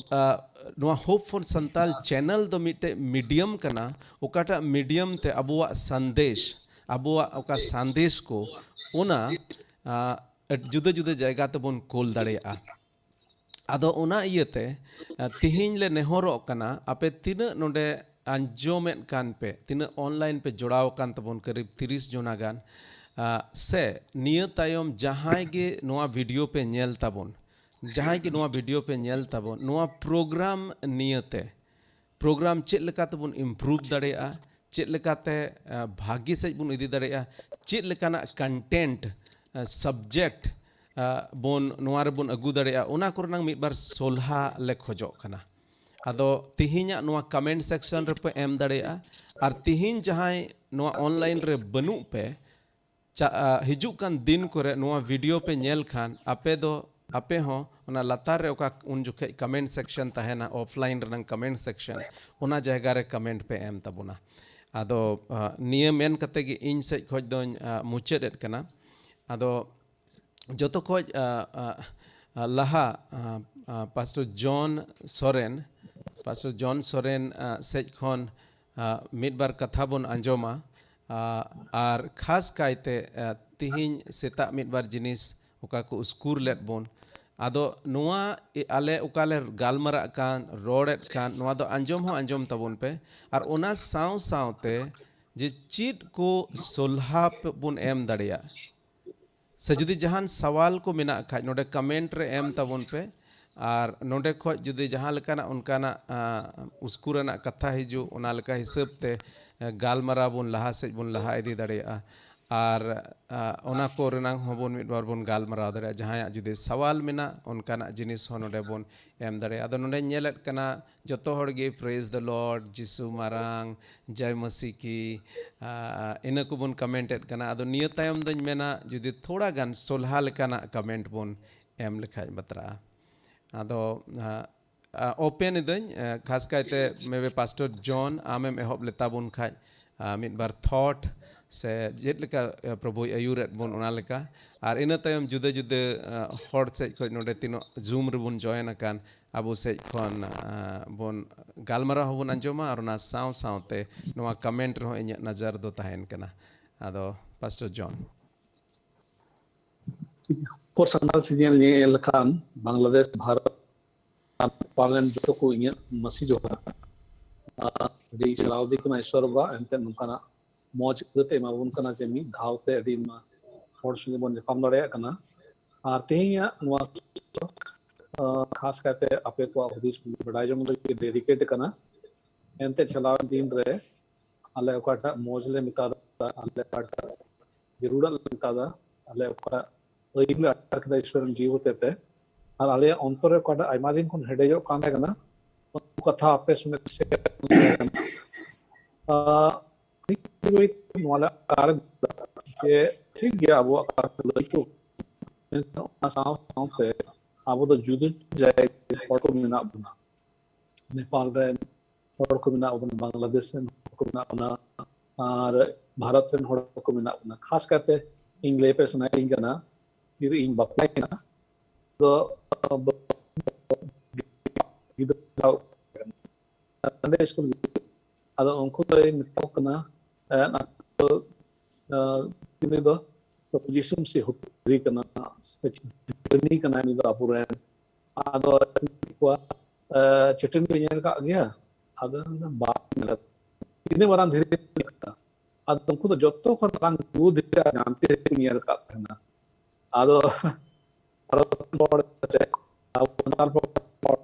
ᱱᱚᱣᱟ Hope for Santal channel ᱫᱚ ᱢᱤᱫᱴᱮᱡ ᱢᱤᱰᱤᱭᱟᱢ ᱠᱟᱱᱟ, ᱚᱠᱟᱴᱟᱜ ᱢᱤᱰᱤᱭᱟᱢ ᱛᱮ ᱟᱵᱚᱣᱟᱜ ᱥᱟᱸᱫᱮᱥ, ᱟᱵᱚᱣᱟᱜ ᱚᱠᱟ ᱥᱟᱸᱫᱮᱥ ᱠᱚ, ᱚᱱᱟ ᱡᱩᱫᱟᱹ ᱡᱩᱫᱟᱹ ᱡᱟᱭᱜᱟ ᱛᱮᱵᱚᱱ ᱠᱳᱞ ᱫᱟᱲᱮᱭᱟᱜᱼᱟ᱾ ᱟᱫᱚ ᱚᱱᱟ ᱤᱭᱟᱹᱛᱮ ᱛᱤᱦᱤᱧ ᱞᱮ ᱱᱮᱦᱚᱨᱚᱜ ᱠᱟᱱᱟ, ᱟᱯᱮ ᱛᱤᱱᱟᱹᱜ ᱱᱚᱰᱮ ᱟᱸᱡᱚᱢᱮᱫ ᱠᱟᱱ ᱯᱮ, ᱛᱤᱱᱟᱹᱜ online ᱯᱮ ᱡᱚᱲᱟᱣ ᱟᱠᱟᱱ ᱛᱟᱵᱚᱱ, ᱠᱟᱹᱨᱤᱵ ᱛᱤᱨᱤᱥ ᱡᱚᱱᱟ ᱜᱟᱱ, ᱟ, ᱥᱮ ᱱᱤᱭᱟᱹ ᱛᱟᱭᱚᱢ ᱡᱟᱦᱟᱸᱭ ᱜᱮ ᱱᱚᱣᱟ video ᱯᱮ ᱧᱮᱞ ᱛᱟᱵᱚᱱ, ᱡᱟᱦᱟᱸᱭ ᱜᱮ ᱱᱚᱣᱟ video ᱯᱮ ᱧᱮᱞ ᱛᱟᱵᱚᱱ, ᱱᱚᱣᱟ program ᱱᱤᱭᱟᱹᱛᱮ, program ᱪᱮᱫ ᱞᱮᱠᱟ ᱛᱮᱵᱚᱱ improve ᱫᱟᱲᱮᱭᱟᱜᱼᱟ, ᱪᱮᱫ ᱞᱮᱠᱟᱛᱮ, ᱟ, ᱵᱷᱟᱜᱤ ᱥᱮᱫ ᱵᱚᱱ ᱤᱫᱤ ᱫᱟᱲᱮᱭᱟᱜᱼᱟ, ᱪᱮᱫ ᱞᱮᱠᱟᱱᱟᱜ content, ᱟ, subject, ᱟ, ᱵᱚᱱ ᱱᱚᱣᱟ ᱨᱮᱵᱚᱱ ᱟᱹᱜᱩ ᱫᱟᱲᱮᱭᱟᱜᱼᱟ, ᱚᱱᱟ ᱠᱚᱨᱮᱱᱟᱝ ᱢᱤᱫ ᱵᱟᱨ ᱥᱚᱞᱦᱟ ᱞᱮ ᱠᱷᱚᱡᱚᱜ ᱠᱟᱱᱟ᱾ ᱟᱫᱚ ᱛᱤᱦᱤᱧᱟᱜ ᱱᱚᱣᱟ comment section ᱨᱮᱯᱮ ᱮᱢ ᱫᱟᱲᱮᱭᱟᱜᱼᱟ᱾ ᱟᱨ ᱛᱤᱦᱤᱧ ᱡᱟᱦᱟᱸᱭ ᱱᱚᱣᱟ online ᱨᱮ ᱵᱟᱹᱱᱩᱜ ᱯᱮ, ᱪᱟ-, ᱟ, ᱦᱤᱡᱩᱜ ᱠᱟᱱ ᱫᱤᱱ ᱠᱚᱨᱮ ᱱᱚᱣᱟ video ᱯᱮ ᱧᱮᱞ ᱠᱷᱟᱱ, ᱟᱯᱮ ᱫᱚ, ᱟᱯᱮ ᱦᱚᱸ ᱚᱱᱟ ᱞᱟᱛᱟᱨ ᱨᱮ ᱚᱠᱟ ᱩᱱ ᱡᱚᱠᱷᱮᱡ comment section ᱛᱟᱦᱮᱱᱟ, offline ᱨᱮᱱᱟᱝ comment section, ᱚᱱᱟ ᱡᱟᱭᱜᱟ ᱨᱮ comment ᱯᱮ ᱮᱢ ᱛᱟᱵᱚᱱᱟ᱾ ᱟᱫᱚ, ᱟ, ᱱᱤᱭᱟᱹ ᱢᱮᱱ ᱠᱟᱛᱮ ᱜᱮ ᱤᱧ ᱥᱮᱫ ᱠᱷᱚᱡ ᱫᱚᱧ, ᱟ, ᱢᱩᱪᱟᱹᱫ ᱮᱫ ᱠᱟᱱᱟ᱾ ᱟᱫᱚ ᱡᱚᱛᱚ ᱠᱷᱚᱡ, ᱟ, ᱟ, ᱟ, ᱞᱟᱦᱟ, ᱟ, ᱟ, Pastor ᱡᱚᱱ ᱥᱚᱨᱮᱱ, Pastor ᱡᱚᱱ ᱥᱚᱨᱮᱱ, ᱟ, ᱥᱮᱡ ᱠᱷᱚᱱ, ᱟ, ᱢᱤᱫ ᱵᱟᱨ ᱠᱟᱛᱷᱟ ᱵᱚᱱ ᱟᱸᱡᱚᱢᱟ, ᱟ, ᱟᱨ ᱠᱷᱟᱥ ᱠᱟᱭᱛᱮ, ᱟ, ᱛᱤᱦᱤᱧ ᱥᱮᱛᱟᱜ ᱢᱤᱫ ᱵᱟᱨ ᱡᱤᱱᱤᱥ ᱚᱠᱟ ᱠᱚ ᱩᱥᱠᱩᱨ ᱞᱮᱫ ᱵᱚᱱ, ᱟᱫᱚ ᱱᱚᱣᱟ ᱮ-, ᱟᱞᱮ ᱚᱠᱟ ᱞᱮ ᱜᱟᱞᱢᱟᱨᱟᱜ ᱠᱟᱱ, ᱨᱚᱲᱮᱫ ᱠᱟᱱ, ᱱᱚᱣᱟ ᱫᱚ ᱟᱸᱡᱚᱢ ᱦᱚᱸ ᱟᱸᱡᱚᱢ ᱛᱟᱵᱚᱱ ᱯᱮ᱾ ᱟᱨ ᱚᱱᱟ ᱥᱟᱶ ᱥᱟᱶᱛᱮ ᱡᱮ ᱪᱮᱫ ᱠᱚ ᱥᱚᱞᱦᱟ ᱯᱮ-, ᱵᱚᱱ ᱮᱢ ᱫᱟᱲᱮᱭᱟᱜ, ᱥᱮ ᱡᱩᱫᱤ ᱡᱟᱦᱟᱱ ᱥᱟᱣᱟᱞ ᱠᱚ ᱢᱮᱱᱟᱜ ᱠᱷᱟᱡ, ᱱᱚᱰᱮ comment ᱨᱮ ᱮᱢ ᱛᱟᱵᱚᱱ ᱯᱮ᱾ ᱟᱨ ᱱᱚᱰᱮ ᱠᱷᱚᱡ ᱡᱩᱫᱤ ᱡᱟᱦᱟᱸ ᱞᱮᱠᱟᱱᱟᱜ ᱚᱱᱠᱟᱱᱟᱜ, ᱟ, ᱩᱥᱠᱩᱨ ᱨᱮᱱᱟᱜ ᱠᱟᱛᱷᱟ ᱦᱤᱡᱩᱜ, ᱚᱱᱟ ᱞᱮᱠᱟ ᱦᱤᱥᱟᱹᱵ ᱛᱮ, ᱟ, ᱜᱟᱞᱢᱟᱨᱟᱣ ᱵᱚᱱ ᱞᱟᱦᱟ ᱥᱮᱫ ᱵᱚᱱ ᱞᱟᱦᱟ ᱤᱫᱤ ᱫᱟᱲᱮᱭᱟᱜᱼᱟ᱾ ᱟᱨ, ᱟ, ᱚᱱᱟ ᱠᱚ ᱨᱮᱱᱟᱝ ᱦᱚᱸᱵᱚᱱ ᱢᱤᱫ ᱵᱟᱨ ᱵᱚᱱ ᱜᱟᱞᱢᱟᱨᱟᱣ ᱫᱟᱲᱮᱭᱟᱜᱼᱟ᱾ ᱡᱟᱦᱟᱸᱭᱟᱜ ᱡᱩᱫᱤ ᱥᱟᱣᱟᱞ ᱢᱮᱱᱟᱜ, ᱚᱱᱠᱟᱱᱟᱜ ᱡᱤᱱᱤᱥ ᱦᱚᱸ ᱱᱚᱰᱮ ᱵᱚᱱ ᱮᱢ ᱫᱟᱲᱮᱭᱟᱜᱼᱟ᱾ ᱟᱫᱚ ᱱᱚᱰᱮᱧ ᱧᱮᱞᱮᱫ ᱠᱟᱱᱟ, ᱡᱚᱛᱚ ᱦᱚᱲ ᱜᱮ "Praise the Lord", "ᱡᱤᱥᱩ ᱢᱟᱨᱟᱝ", "ᱡᱚᱭ ᱢᱟᱹᱥᱤ ᱠᱤ", ᱟ, ᱤᱱᱟᱹ ᱠᱚᱵᱚᱱ comment ᱮᱫ ᱠᱟᱱᱟ᱾ ᱟᱫᱚ ᱱᱤᱭᱟᱹ ᱛᱟᱭᱚᱢ ᱫᱚᱧ ᱢᱮᱱᱟ, ᱡᱩᱫᱤ ᱛᱷᱚᱲᱟ ᱜᱟᱱ ᱥᱚᱞᱦᱟ ᱞᱮᱠᱟᱱᱟᱜ comment ᱵᱚᱱ ᱮᱢ ᱞᱮᱠᱷᱟᱡ ᱵᱟᱛᱨᱟᱜᱼᱟ᱾ ᱟᱫᱚ, ᱟ, ᱟ, open ᱤᱫᱟᱹᱧ, ᱟ, ᱠᱷᱟᱥ ᱠᱟᱭᱛᱮ maybe Pastor ᱡᱚᱱ, ᱟᱢᱮᱢ ᱮᱦᱚᱵ ᱞᱮᱛᱟ ᱵᱚᱱ ᱠᱷᱟᱡ, ᱟ, ᱢᱤᱫ ᱵᱟᱨ thought ᱥᱮ ᱪᱮᱫ ᱞᱮᱠᱟ, ᱟ, ᱯᱨᱚᱵᱷᱩᱭ ᱟᱹᱭᱩᱨᱮᱫ ᱵᱚᱱ, ᱚᱱᱟ ᱞᱮᱠᱟ᱾ ᱟᱨ ᱤᱱᱟᱹ ᱛᱟᱭᱚᱢ ᱡᱩᱫᱟᱹ ᱡᱩᱫᱟᱹ, ᱟ, ᱦᱚᱲ ᱥᱮᱫ ᱠᱷᱚᱡ ᱱᱚᱰᱮ ᱛᱤᱱᱟᱹᱜ Zoom ᱨᱮᱵᱚᱱ join ᱟᱠᱟᱱ, ᱟᱵᱚ ᱥᱮᱫ ᱠᱷᱚᱱ, ᱟ, ᱵᱚᱱ ᱜᱟᱞᱢᱟᱨᱟᱣ ᱦᱚᱸᱵᱚᱱ ᱟᱸᱡᱚᱢᱟ, ᱟᱨ ᱚᱱᱟ ᱥᱟᱶ ᱥᱟᱶᱛᱮ ᱱᱚᱣᱟ comment ᱨᱮᱦᱚᱸ ᱤᱧᱟᱹᱜ ᱱᱚᱡᱚᱨ ᱫᱚ ᱛᱟᱦᱮᱱ ᱠᱟᱱᱟ᱾ ᱟᱫᱚ Pastor ᱡᱚᱱ᱾ ᱩᱯᱚᱨ ᱥᱟᱱᱛᱟᱲ ᱥᱤᱡᱤᱱ ᱧᱮᱞ ᱞᱮᱠᱷᱟᱱ ᱵᱟᱝᱞᱟᱫᱮᱥ, ᱵᱷᱟᱨᱚᱛ, ᱯᱟᱨᱞᱮᱱ ᱡᱚᱛᱚ ᱠᱚ ᱤᱧᱟᱹᱜ ᱢᱟᱹᱥᱤ ᱡᱚᱦᱟᱨ᱾ ᱟᱹᱰᱤ ᱥᱟᱨᱦᱟᱣ ᱫᱤ ᱠᱟᱱᱟ ᱤᱥᱚᱨ ᱵᱟᱵᱟ, ᱮᱱᱛᱮ ᱱᱚᱝᱠᱟᱱᱟᱜ ᱢᱚᱡᱽ ᱟᱹᱭᱠᱟᱹᱣ ᱛᱮ ᱮᱢᱟᱵᱚᱱ ᱠᱟᱱᱟ ᱡᱮ ᱢᱤᱫ ᱫᱷᱟᱣ ᱛᱮ ᱟᱹᱰᱤ ᱟᱭᱢᱟ ᱦᱚᱲ ᱥᱚᱸᱜᱮ ᱵᱚᱱ ᱧᱟᱯᱟᱢ ᱫᱟᱲᱮᱭᱟᱜ ᱠᱟᱱᱟ᱾ ᱟᱨ ᱛᱮᱦᱮᱧᱟᱜ ᱱᱚᱣᱟ ᱠᱷᱟᱥ ᱠᱟᱭᱛᱮ ᱟᱯᱮ ᱠᱚᱣᱟᱜ ᱦᱩᱫᱤᱥ ᱵᱟᱰᱟᱭ ᱡᱚᱝ ᱞᱟᱹᱜᱤᱫ ᱰᱮᱰᱤᱠᱮᱴ ᱠᱟᱱᱟ᱾ ᱮᱱᱛᱮ ᱪᱟᱞᱟᱣᱮᱱ ᱫᱤᱱ ᱨᱮ ᱟᱞᱮ ᱚᱠᱟᱴᱟᱜ ᱢᱚᱡᱽ ᱞᱮ ᱢᱮᱛᱟᱫᱟ, ᱟᱞᱮ ᱚᱠᱟᱴᱟᱜ ᱡᱟᱹᱨᱩᱲᱟᱜ ᱞᱮ ᱢᱮᱛᱟᱫᱟ, ᱟᱞᱮ ᱚᱠᱟᱴᱟᱜ ᱟᱹᱭᱩᱨ ᱞᱮ ᱟᱴᱠᱟᱨ ᱠᱮᱫᱟ ᱤᱥᱚᱨ ᱨᱮᱱ ᱡᱤᱣᱤ ᱦᱚᱛᱮᱛᱮ, ᱟᱨ ᱟᱞᱮᱭᱟᱜ ᱚᱱᱛᱚᱨ ᱨᱮ ᱚᱠᱟᱴᱟᱜ ᱟᱭᱢᱟ ᱫᱤᱱ ᱠᱷᱚᱱ ᱦᱮᱰᱮᱡᱚᱜ ᱠᱟᱱ ᱛᱟᱦᱮᱸ ᱠᱟᱱᱟ, ᱚᱱᱟ ᱠᱟᱛᱷᱟ ᱟᱯᱮ ᱥᱚᱸᱜᱮ ᱥᱮᱭᱟᱨ ᱛᱟᱦᱮᱸ ᱠᱟᱱᱟ᱾ ᱟᱨ ᱱᱤᱛ ᱫᱷᱟᱹᱵᱤᱡ ᱱᱚᱣᱟ ᱞᱮ ᱟᱴᱠᱟᱨ ᱡᱮ ᱴᱷᱤᱠ ᱜᱮᱭᱟ, ᱟᱵᱚᱣᱟᱜ ᱠᱟᱛᱷᱟ ᱞᱟᱹᱭ ᱠᱚ, ᱢᱮᱱᱠᱷᱟᱱ ᱚᱱᱟ ᱥᱟᱶ ᱥᱟᱶᱛᱮ ᱟᱵᱚ ᱫᱚ ᱡᱩᱫᱟᱹ ᱡᱟᱭᱜᱟ ᱨᱮ ᱦᱚᱲ ᱠᱚ ᱢᱮᱱᱟᱜ ᱵᱚᱱᱟ᱾ ᱱᱮᱯᱟᱞ ᱨᱮᱱ ᱦᱚᱲ ᱠᱚ ᱢᱮᱱᱟᱜ ᱵᱚᱱᱟ, ᱵᱟᱝᱞᱟᱫᱮᱥ ᱨᱮᱱ ᱦᱚᱲ ᱠᱚ ᱢᱮᱱᱟᱜ ᱵᱚᱱᱟ, ᱟᱨ ᱵᱷᱟᱨᱚᱛ ᱨᱮᱱ ᱦᱚᱲ ᱠᱚ ᱢᱮᱱᱟᱜ ᱵᱚᱱᱟ᱾ ᱠᱷᱟᱥ ᱠᱟᱛᱮ ᱤᱧ ᱞᱟᱹᱭ ᱯᱮ ᱥᱟᱱᱟᱭᱤᱧ ᱠᱟᱱᱟ, ᱛᱤᱨᱮ ᱤᱧ ᱵᱟᱯᱞᱟᱭᱮᱱᱟ, ᱫᱚ ᱜᱤᱫᱽᱨᱟᱹ ᱥᱟᱱᱰᱮ ᱥᱠᱩᱞ ᱜᱤᱫᱽᱨᱟᱹ᱾ ᱟᱫᱚ ᱩᱱᱠᱩ ᱫᱚᱭ ᱢᱮᱛᱟ ᱠᱚ ᱠᱟᱱᱟ, ᱮ, ᱟᱫᱚ, ᱮ, ᱩᱱᱤ ᱫᱚ ᱯᱚᱯᱩᱞᱮᱥᱚᱱ ᱥᱮ ᱦᱩᱯᱨᱤ ᱠᱟᱱᱟ, ᱥᱮ ᱪᱤᱱᱛᱟᱹᱨᱤ ᱠᱟᱱᱟᱭ ᱩᱱᱤ ᱫᱚ ᱟᱵᱚᱨᱮᱱ᱾ ᱟᱫᱚ ᱠᱚᱣᱟ, ᱮ, ᱪᱟᱹᱴᱟᱹᱱᱤ ᱯᱮ ᱧᱮᱞ ᱠᱟᱜ ᱜᱮᱭᱟ? ᱟᱫᱚ ᱵᱟᱝ ᱧᱮᱞ ᱟᱠᱟᱫᱟ᱾ ᱛᱤᱱᱟᱹᱜ ᱢᱟᱨᱟᱝ ᱫᱷᱤᱨᱤ ᱠᱟᱱᱟ? ᱟᱫᱚ ᱩᱱᱠᱩ ᱫᱚ ᱡᱚᱛᱚ ᱠᱷᱚᱱ ᱢᱟᱨᱟᱝ ᱵᱩᱨᱩ ᱫᱷᱤᱨᱤ ᱟᱨ ᱡᱟᱱᱛᱮ ᱠᱚ ᱧᱮᱞ ᱟᱠᱟᱫ ᱛᱟᱦᱮᱱᱟ᱾ ᱟᱫᱚ ᱵᱷᱟᱨᱚᱛ ᱨᱮᱱ ᱦᱚᱲ ᱪᱮᱫ, ᱟᱵᱚ ᱥᱟᱱᱛᱟᱲ ᱦᱚᱲ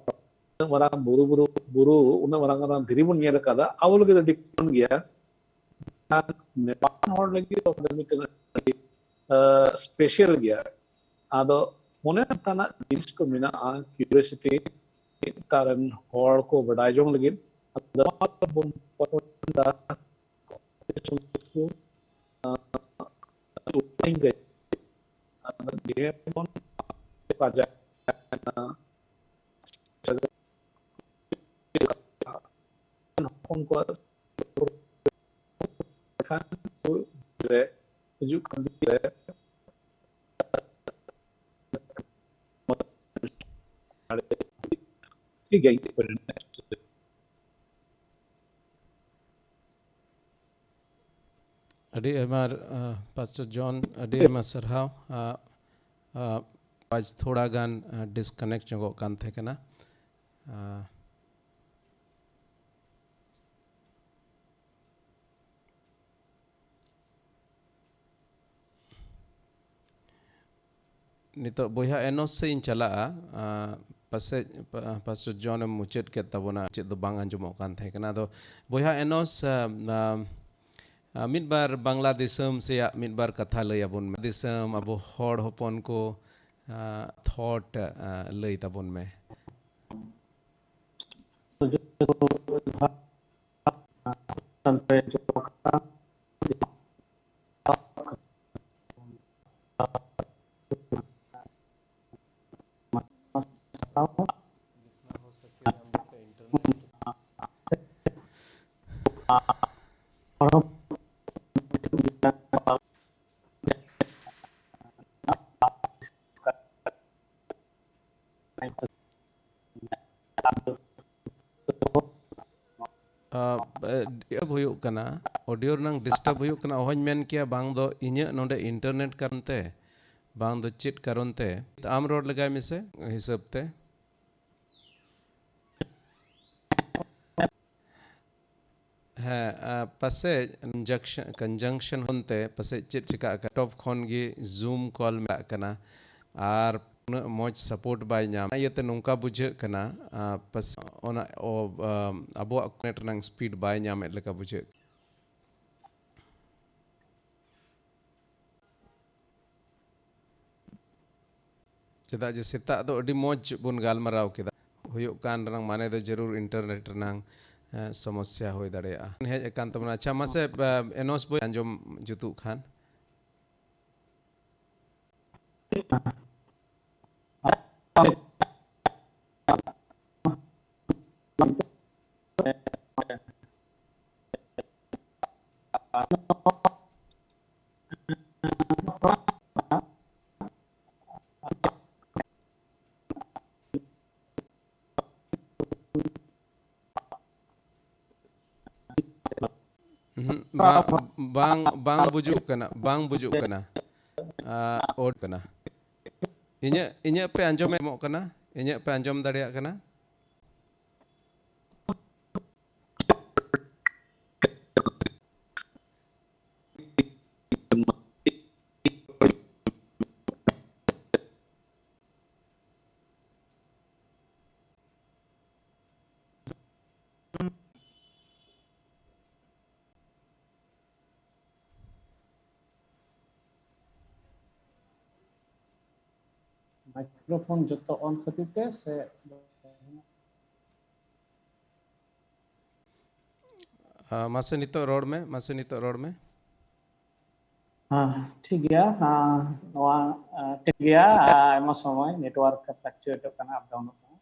ᱩᱱᱟᱹᱜ ᱢᱟᱨᱟᱝ ᱵᱩᱨᱩ, ᱵᱩᱨᱩ, ᱵᱩᱨᱩ, ᱩᱱᱟᱹᱜ ᱢᱟᱨᱟᱝ ᱢᱟᱨᱟᱝ ᱫᱷᱤᱨᱤ ᱵᱚᱱ ᱧᱮᱞ ᱟᱠᱟᱫᱟ, ᱟᱵᱚ ᱞᱟᱹᱜᱤᱫ ᱟᱹᱰᱤ ᱠᱚᱢ ᱜᱮᱭᱟ᱾ ᱱᱮᱯᱟᱞ ᱦᱚᱲ ᱞᱟᱹᱜᱤᱫ ᱫᱚ ᱢᱤᱫᱴᱮᱱ ᱟᱹᱰᱤ, ᱟ, ᱥᱯᱮᱥᱟᱞ ᱜᱮᱭᱟ᱾ ᱟᱫᱚ ᱚᱱᱮ ᱚᱱᱠᱟᱱᱟᱜ ᱡᱤᱱᱤᱥ ᱠᱚ ᱢᱮᱱᱟᱜᱼᱟ, ᱠᱤᱭᱩᱨᱤᱭᱳᱥᱤᱴᱤ, ᱚᱠᱟ ᱨᱮᱱ ᱦᱚᱲ ᱠᱚ ᱵᱟᱰᱟᱭ ᱡᱚᱝ ᱞᱟᱹᱜᱤᱫ᱾ ᱟᱫᱚ ᱱᱚᱣᱟ ᱵᱚᱱ ᱯᱟᱥᱱᱟᱣ ᱮᱫᱟ, ᱠᱚ, ᱟ, ᱡᱮᱢᱚᱱ ᱯᱟᱸᱡᱟ ᱦᱚᱯᱚᱱ ᱠᱚᱣᱟᱜ ᱨᱮ ᱦᱤᱡᱩᱜ ᱠᱟᱱ ᱫᱤᱱ ᱨᱮ ᱴᱷᱤᱠ ᱜᱮᱭᱟ, ᱤᱧ ᱴᱷᱮᱱ ᱠᱷᱚᱱ᱾ ᱟᱹᱰᱤ ᱟᱭᱢᱟ, ᱯᱟᱥᱴᱚᱨ ᱡᱚᱱ, ᱟᱹᱰᱤ ᱟᱭᱢᱟ ᱥᱟᱨᱦᱟᱣ᱾ ᱟᱡ ᱛᱷᱚᱲᱟ ᱜᱟᱱ ᱰᱤᱥᱠᱟᱱᱮᱠᱴ ᱧᱚᱜᱚᱜ ᱠᱟᱱ ᱛᱟᱦᱮᱸ ᱠᱟᱱᱟ᱾ ᱱᱤᱛᱚᱜ ᱵᱚᱭᱦᱟ ᱮᱱᱚᱥ ᱥᱮᱫ ᱤᱧ ᱪᱟᱞᱟᱜᱼᱟ᱾ ᱟᱸ, ᱯᱟᱥᱮᱡ, ᱯᱟ-, ᱯᱟᱥᱴᱚᱨ ᱡᱚᱱ ᱮᱢ ᱢᱩᱪᱟᱹᱫ ᱠᱮᱫ ᱛᱟᱵᱚᱱᱟ, ᱪᱮᱫ ᱫᱚ ᱵᱟᱝ ᱟᱸᱡᱚᱢᱚᱜ ᱠᱟᱱ ᱛᱟᱦᱮᱸ ᱠᱟᱱᱟ᱾ ᱟᱫᱚ ᱵᱚᱭᱦᱟ ᱮᱱᱚᱥ, ᱟᱸ, ᱟᱸ, ᱟᱸ, ᱢᱤᱫ ᱵᱟᱨ ᱵᱟᱝᱞᱟ ᱫᱤᱥᱚᱢ ᱥᱮᱭᱟᱜ ᱢᱤᱫ ᱵᱟᱨ ᱠᱟᱛᱷᱟ ᱞᱟᱹᱭ ᱟᱵᱚᱱ ᱢᱮ᱾ ᱫᱤᱥᱚᱢ ᱟᱵᱚ ᱦᱚᱲ ᱦᱚᱯᱚᱱ ᱠᱚ, ᱟᱸ, ᱛᱷᱚᱴ, ᱟᱸ, ᱞᱟᱹᱭ ᱛᱟᱵᱚᱱ ᱢᱮ᱾ ᱟᱸ, ᱮ, ᱰᱤᱥᱴᱟᱨᱵ ᱦᱩᱭᱩᱜ ᱠᱟᱱᱟ, ᱚᱰᱤᱭᱳ ᱨᱮᱱᱟᱝ ᱰᱤᱥᱴᱟᱨᱵ ᱦᱩᱭᱩᱜ ᱠᱟᱱᱟ᱾ ᱚᱦᱚᱧ ᱢᱮᱱ ᱠᱮᱭᱟ ᱵᱟᱝ ᱫᱚ ᱤᱧᱟᱹᱜ ᱱᱚᱰᱮ ᱤᱱᱴᱟᱨᱱᱮᱴ ᱠᱟᱨᱚᱱ ᱛᱮ, ᱵᱟᱝ ᱫᱚ ᱪᱮᱫ ᱠᱟᱨᱚᱱ ᱛᱮ᱾ ᱟᱢ ᱨᱚᱲ ᱞᱮᱜᱟᱭ ᱢᱮᱥᱮ ᱦᱤᱥᱟᱹᱵ ᱛᱮ᱾ ᱦᱮᱸ, ᱟ, ᱯᱟᱥᱮᱡ conjunction, conjunction ᱦᱚᱱᱛᱮ ᱯᱟᱥᱮᱡ ᱪᱮᱫ ᱪᱤᱠᱟᱹᱜ ᱠᱟᱱᱟ, ᱴᱚᱯ ᱠᱷᱚᱱ ᱜᱮ ᱡᱩᱢ ᱠᱚᱞ ᱢᱮᱛᱟᱜ ᱠᱟᱱᱟ ᱟᱨ ᱩᱱᱟᱹᱜ ᱢᱚᱡᱽ ᱥᱟᱯᱳᱨᱴ ᱵᱟᱭ ᱧᱟᱢ᱾ ᱚᱱᱟ ᱤᱭᱟᱹᱛᱮ ᱱᱚᱝᱠᱟ ᱵᱩᱡᱷᱟᱹᱜ ᱠᱟᱱᱟ, ᱟ, ᱯᱟᱥᱮᱡ ᱚᱱᱟ, ᱚ, ᱟ, ᱟᱵᱚᱣᱟᱜ ᱱᱮᱴ ᱨᱮᱱᱟᱜ ᱥᱯᱤᱰ ᱵᱟᱭ ᱧᱟᱢᱮᱫ ᱞᱮᱠᱟ ᱵᱩᱡᱷᱟᱹᱜ ᱠᱟᱱᱟ᱾ ᱪᱮᱫᱟᱜ ᱡᱮ ᱥᱮᱛᱟᱜ ᱫᱚ ᱟᱹᱰᱤ ᱢᱚᱡᱽ ᱵᱚᱱ ᱜᱟᱞᱢᱟᱨᱟᱣ ᱠᱮᱫᱟ, ᱦᱩᱭᱩᱜ ᱠᱟᱱ ᱨᱮᱱᱟᱝ ᱢᱟᱱᱮ ᱫᱚ ᱡᱟᱹᱨᱩᱲ ᱤᱱᱴᱟᱨᱱᱮᱴ ᱨᱮᱱᱟᱝ, ᱮ, ᱥᱚᱢᱚᱥᱭᱟ ᱦᱩᱭ ᱫᱟᱲᱮᱭᱟᱜᱼᱟ᱾ ᱦᱮᱡ ᱟᱠᱟᱱ ᱛᱟᱵᱚᱱᱟ᱾ ᱟᱪᱪᱷᱟ, ᱢᱟᱥᱮ, ᱮ, ᱮᱱᱚᱥ ᱵᱚᱭ ᱟᱸᱡᱚᱢ ᱡᱩᱛᱩᱜ ᱠᱷᱟᱱ᱾ ᱩᱦᱩᱸ, ᱵᱟ-, ᱵᱟᱝ, ᱵᱟᱝ ᱵᱩᱡᱩᱜ ᱠᱟᱱᱟ, ᱵᱟᱝ ᱵᱩᱡᱩᱜ ᱠᱟᱱᱟ᱾ ᱟ, ᱳᱰ ᱠᱟᱱᱟ᱾ ᱤᱧᱟᱹᱜ, ᱤᱧᱟᱹᱜ ᱯᱮ ᱟᱸᱡᱚᱢ ᱮᱢᱚᱜ ᱠᱟᱱᱟ? ᱤᱧᱟᱹᱜ ᱯᱮ ᱟᱸᱡᱚᱢ ᱫᱟᱲᱮᱭᱟᱜ ᱠᱟᱱᱟ? ᱢᱟᱭᱠᱨᱳᱯᱷᱳᱱ ᱡᱚᱛᱚ ᱚᱱ ᱠᱷᱟᱹᱛᱤᱨ ᱛᱮ ᱥᱮ? ᱟᱸ, ᱢᱟᱥᱮ ᱱᱤᱛᱚᱜ ᱨᱚᱲ ᱢᱮ, ᱢᱟᱥᱮ ᱱᱤᱛᱚᱜ ᱨᱚᱲ ᱢᱮ᱾ ᱦᱮᱸ, ᱴᱷᱤᱠ ᱜᱮᱭᱟ᱾ ᱦᱮᱸ, ᱱᱚᱣᱟ, ᱟᱸ, ᱴᱷᱤᱠ ᱜᱮᱭᱟ᱾ ᱟᱸ, ᱟᱭᱢᱟ ᱥᱚᱢᱚᱭ ᱱᱮᱴᱣᱟᱨᱠ ᱯᱷᱞᱟᱠᱪᱩᱭᱮᱴᱚᱜ ᱠᱟᱱᱟ, ᱟᱯ ᱰᱟᱣᱩᱱᱚᱜ ᱠᱟᱱᱟ᱾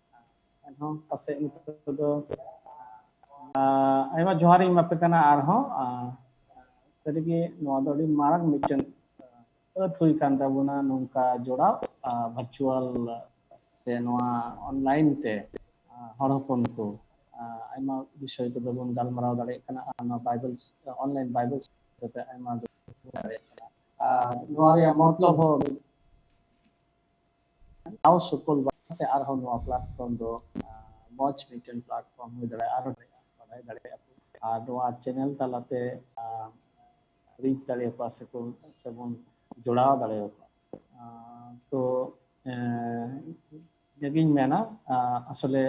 ᱮᱱᱦᱚᱸ ᱯᱟᱥᱮᱡ ᱱᱤᱛᱚᱜ ᱫᱚ, ᱟᱸ, ᱟᱭᱢᱟ ᱡᱚᱦᱟᱨᱤᱧ ᱮᱢᱟᱯᱮ ᱠᱟᱱᱟ ᱟᱨᱦᱚᱸ᱾ ᱟᱸ, ᱥᱟᱹᱨᱤᱜᱮ ᱱᱚᱣᱟ ᱫᱚ ᱟᱹᱰᱤ ᱢᱟᱨᱟᱝ ᱢᱤᱫᱴᱮᱱ, ᱟᱸ, ᱟᱹᱛ ᱦᱩᱭ ᱠᱟᱱ ᱛᱟᱵᱚᱱᱟ ᱱᱚᱝᱠᱟ ᱡᱚᱲᱟᱣ, ᱟᱸ, ᱵᱷᱟᱨᱪᱩᱣᱟᱞ ᱥᱮ ᱱᱚᱣᱟ ᱚᱱᱞᱟᱭᱤᱱ ᱛᱮ, ᱟᱸ, ᱦᱚᱲ ᱦᱚᱯᱚᱱ ᱠᱚ, ᱟᱸ, ᱟᱭᱢᱟ ᱵᱤᱥᱚᱭ ᱠᱚᱫᱚ ᱵᱚᱱ ᱜᱟᱞᱢᱟᱨᱟᱣ ᱫᱟᱲᱮᱭᱟᱜ ᱠᱟᱱᱟ᱾ ᱟᱨ ᱱᱚᱣᱟ ᱵᱟᱭᱵᱮᱞ, ᱚᱱᱞᱟᱭᱤᱱ ᱵᱟᱭᱵᱮᱞ ᱥᱟᱶᱛᱮ ᱟᱭᱢᱟ ᱫᱟᱲᱮᱭᱟᱜ ᱠᱟᱱᱟ᱾ ᱟᱨ ᱱᱚᱣᱟ ᱨᱮᱭᱟᱜ ᱢᱚᱛᱞᱚᱵ ᱦᱚᱸ ᱟᱨᱦᱚᱸ ᱱᱚᱣᱟ ᱯᱞᱟᱴᱯᱷᱚᱨᱢ ᱫᱚ, ᱟᱸ, ᱢᱚᱡᱽ ᱢᱤᱫᱴᱮᱱ ᱯᱞᱟᱴᱯᱷᱚᱨᱢ ᱦᱩᱭ ᱫᱟᱲᱮᱭᱟᱜᱼᱟ, ᱟᱨᱦᱚᱸ ᱵᱟᱲᱟᱭ ᱫᱟᱲᱮᱭᱟᱜᱼᱟ ᱠᱚ᱾ ᱟᱨ ᱱᱚᱣᱟ ᱪᱮᱱᱮᱞ ᱛᱟᱞᱟᱛᱮ, ᱟᱸ, ᱨᱤᱪ ᱫᱟᱲᱮᱭᱟᱠᱚᱣᱟ ᱥᱮᱠᱚ, ᱥᱮᱵᱚᱱ ᱡᱚᱲᱟᱣ ᱫᱟᱲᱮᱭᱟᱠᱚᱣᱟ᱾ ᱟᱸ, ᱛᱚ, ᱮᱸ, ᱤᱱᱟᱹᱜᱤᱧ ᱢᱮᱱᱟ, ᱟᱸ, ᱟᱥᱚᱞᱮ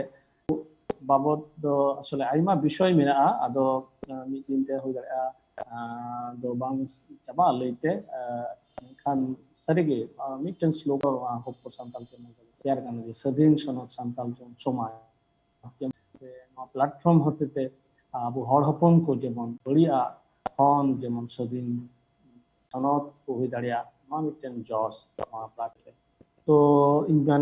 ᱵᱟᱵᱚᱛ ᱫᱚ ᱟᱥᱚᱞᱮ ᱟᱭᱢᱟ ᱵᱤᱥᱚᱭ ᱢᱮᱱᱟᱜᱼᱟ, ᱟᱫᱚ, ᱟᱸ, ᱢᱤᱫ ᱫᱤᱱ ᱛᱮ ᱦᱩᱭ ᱫᱟᱲᱮᱭᱟᱜᱼᱟ, ᱟᱸ, ᱫᱚ ᱵᱟᱝ ᱪᱟᱵᱟᱜᱼᱟ ᱞᱟᱹᱭᱛᱮ, ᱟᱸ, ᱢᱮᱱᱠᱷᱟᱱ ᱥᱟᱹᱨᱤᱜᱮ, ᱟᱸ, ᱢᱤᱫᱴᱮᱱ ᱥᱞᱳᱜᱟᱱ ᱦᱚᱯ ᱯᱷᱚᱨ ᱥᱟᱱᱛᱟᱞ ᱪᱮᱱᱮᱞ ᱨᱮ ᱛᱮᱭᱟᱨ ᱠᱟᱱᱟ ᱡᱮ ᱥᱟᱹᱫᱷᱤᱱ ᱥᱚᱱᱚᱛ ᱥᱟᱱᱛᱟᱞ ᱡᱚᱱ ᱥᱚᱢᱟᱡᱽ᱾ ᱱᱚᱣᱟ ᱯᱞᱟᱴᱯᱷᱚᱨᱢ ᱦᱚᱛᱮᱛᱮ ᱟᱵᱚ ᱦᱚᱲ ᱦᱚᱯᱚᱱ ᱠᱚ ᱡᱮᱢᱚᱱ ᱵᱟᱹᱲᱤᱡᱟᱜ ᱠᱷᱚᱱ ᱡᱮᱢᱚᱱ ᱥᱟᱹᱫᱷᱤᱱ ᱥᱚᱱᱚᱛ ᱠᱚ ᱦᱩᱭ ᱫᱟᱲᱮᱭᱟᱜ, ᱱᱚᱣᱟ ᱢᱤᱫᱴᱮᱱ ᱡᱚᱥ ᱱᱚᱣᱟ ᱯᱞᱟᱴᱯᱷᱚᱨᱢ᱾ ᱛᱚ ᱤᱧ ᱢᱮᱱᱟ